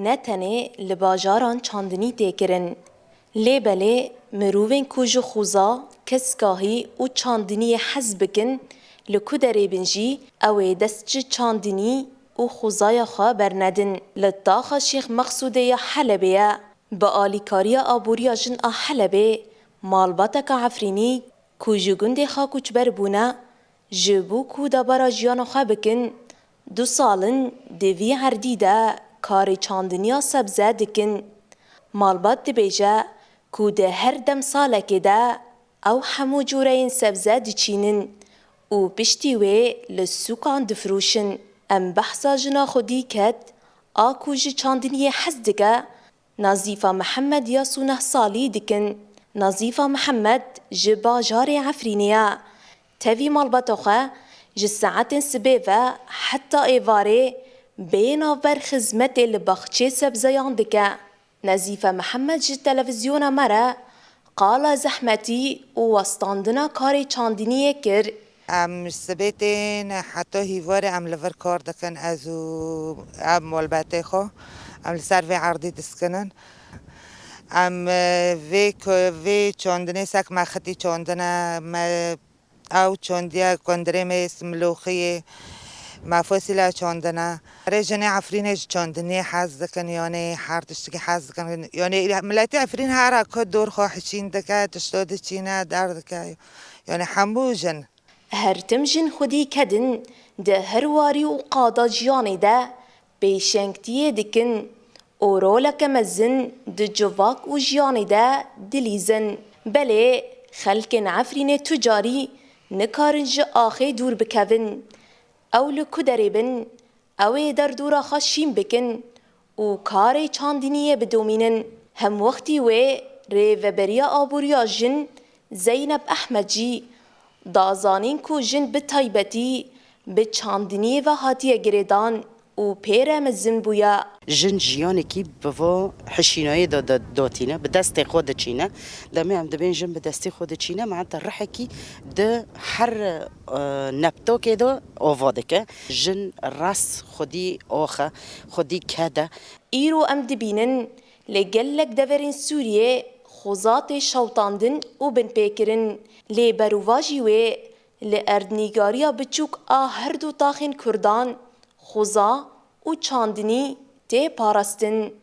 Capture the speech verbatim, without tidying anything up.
ne tenê li bajaran çandinî tê kirin. Lê belê mirovên ku ji xuza, keskahî û çandiniyê hez bikin, li ku derê bin jî, ew ê dest ji çandinî û xuzaya xwe bernedin. Li taxa Şêx Mexsûdê ya Helebê ye. Bi alîkariya Aboriya Jin a Helebê, malbateka Efrînî ku ji gundê xwe koçber bûne, ji bo ku debara jiyana xwe bikin, du sal in di vî erdî de karê çandiniya sebze dikin. Malbat dibêje ku di her demsalekê de ew hemû cureyên sebze diçînin û piştî wê li sûkan difroşin. Em behsa jina xwedî ket a ku ji çandiniyê hez dike, Nazîfa Mihemed ya sî û neh salî dikin. Nazîfa Mihemed ji bajarê Efrînê ye. Tevî malbata xwe ji saetên sibê ve heta êvarê bê navber xizmetê li baxçê sebzeyan dike. Nazîfe Mihemed ji televîzyona me re qala zehmetî û westandina karê çandiniyê kir. Em ji sibê tên heta hîvarê em li vir kar dikin, ez û ev malbatê xwe. Em li ser vê erdî diskinin. Em, e, vê ku-, vê çandinê sek me xitî çandine, me ew çandiye kundirê me yê simloxiyê, me fosîla çandine. Erê jinê Efrînê ji çandiniyê hez dikin, yanî her tiştekî hez dikin. Yanî miletê Efrîn her a ku dor xwe hişîn dike, tişto diçîne, der dike. Yanî hemû jin. Her tim jin xwedî kedin di her warî û qada jiyanê de pêşengtiyê dikin û roleke mezin di civak û jiyanê de dilîzin. Belê xelkên Efrînê tu carî nikarin ji axê dûr bikevin. Ew li ku derê bin, ew ê derdora xwe şîn bikin û karê çandiniyê bidomînin. Hemwextî wê Rêveberiya Aboriya Jin Zeynep Ehmed jî da zanîn ku jin bi taybetî bi çandiniyê ve hatiye girêdan û pê re mezin bûye. Jin jiyanekî bi va hişînayê de, de dotîne, bi destê xwe diçîne. Demê em dibên jin bi destê xwe diçîne, me heta rihekî di her, e, neptokê de ava dike. Jin res xwedî ax e, xwedî ked e. Îro em dibînin li gelek deverên Sûriyê xuza tê şewitandin û binpêkirin. Lê berovajî wê li erdnîgariya biçûk a her du taxên Kurdan xuza û çandinî tê parastin.